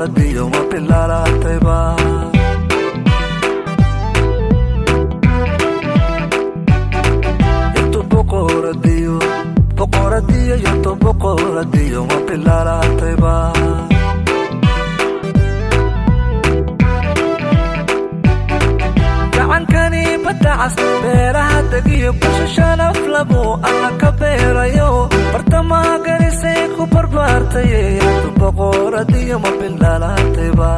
Boqoradiyo ma bilaalatayba? Yartu boqoradiyo, boqoradiyo, yartu boqoradiyo ma bilaalatayba? Gacankani badacas beeraha degiyo, bulsho sharaf labu alla ka beerayo, bartamaha garisay ku barbaartay. Yartu boqoradiyo ma bilaalatayba?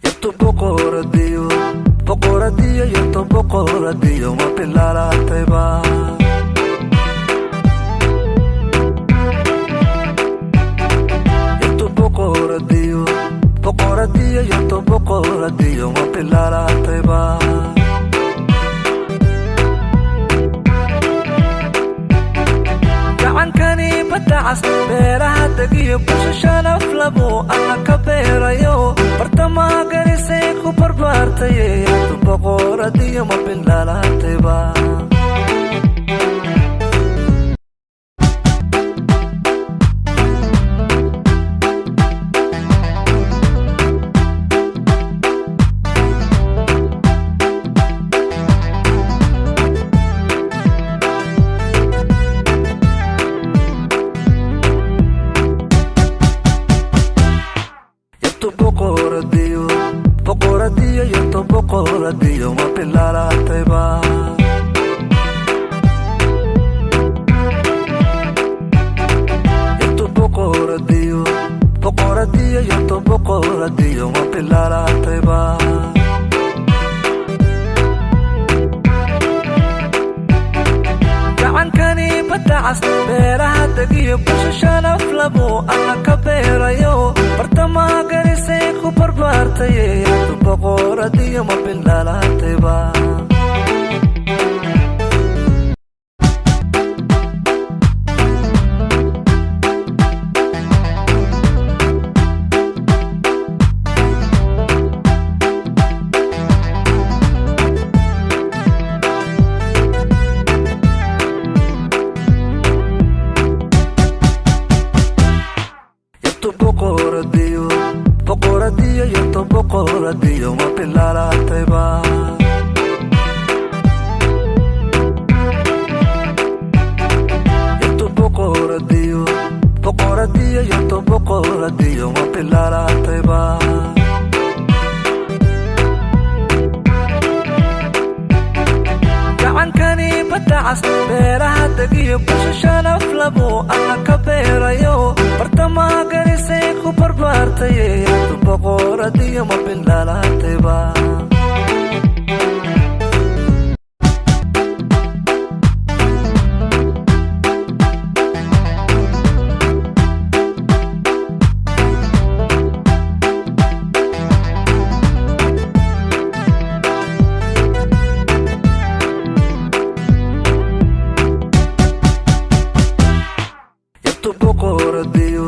Yartu boqoradiyo, boqoradiyo, yartu boqoradiyo ma bilaalatayba? Yartu boqoradiyo, boqoradiyo, yartu boqoradiyo ma bilaalatayba? Gacankani badacas beeraha degiyo, bulsho sharaf labu alla ka beerayo, bartamaha garisay ku barbaartay. Yartu boqoradiyo ma bilaalatayba? Yartu boqoradiyo, boqoradiyo, yartu boqoradiyo ma bilaalatayba? Yartu boqoradiyo, boqoradiyo, yartu boqoradiyo ma bilaalatayba? Gacankani badacas beeraha degiyo, bulsho sharaf labu alla ka beerayo, bartamaha garisay ku barbaartay. Yartu boqoradiyo ma bilaalatayba? Yartu boqoradiyo, boqoradiyo, yartu boqoradiyo ma bilaalatayba? bilaalatayba. Gacankani badacas beeraha degiyo bulsho sharaf labo alla ka beerayo, bartamaha garisay ku barbaartay, boqoradiyo ma bilaalatayba. Yartu boqoradiyo,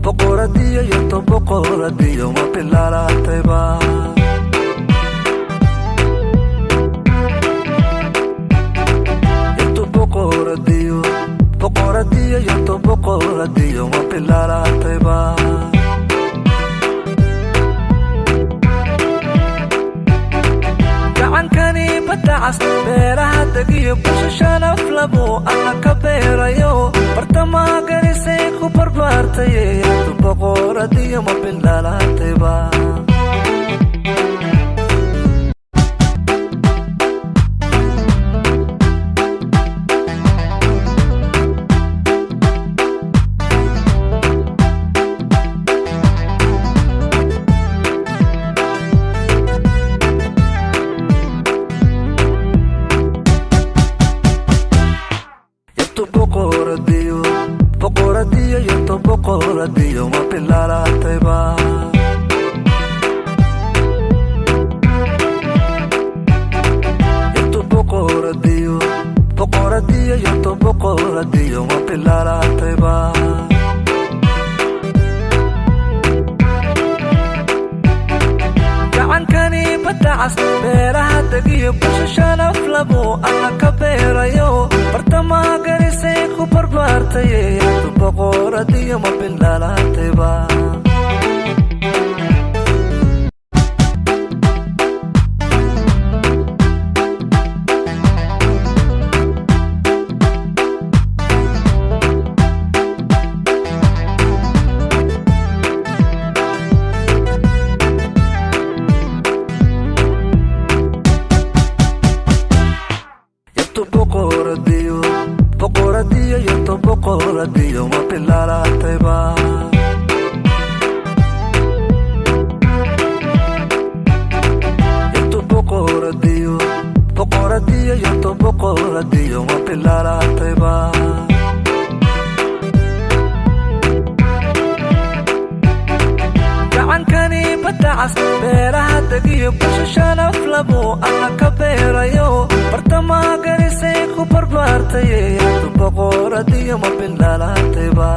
boqoradiyo, yartu boqoradiyo ma bilaalatayba. Yartu boqoradiyo, boqoradiyo, yartu boqoradiyo ma bilaalatayba. Gacankani badacas beeraha degiyo bulsho sharaf labo alla ka beerayo, bartamaha garisay ku barbaartay, boqoradiyo ma bilaalatayba. Yartu boqoradiyo, boqoradiyo, yartu boqoradiyo ma bilaalatayba. Yartu boqoradiyo, boqoradiyo, yartu boqoradiyo ma bilaalatayba. Gacankani badacas beeraha degiyo bulsho sharaf labo alla ka beerayo, bartamaha garisay ku barbaartay, boqoradiyo ma bilaalatayba. Yartu boqoradiyo, boqoradiyo, yartu boqoradiyo ma bilaalatayba. Yartu boqoradiyo, boqoradiyo, yartu boqoradiyo ma bilaalatayba. Gacankani badacas beeraha degiyo bulsho sharaf labo alla ka beerayo, bartamaha garisay ku barbaartay, boqoradiyo ma bilaalatayba.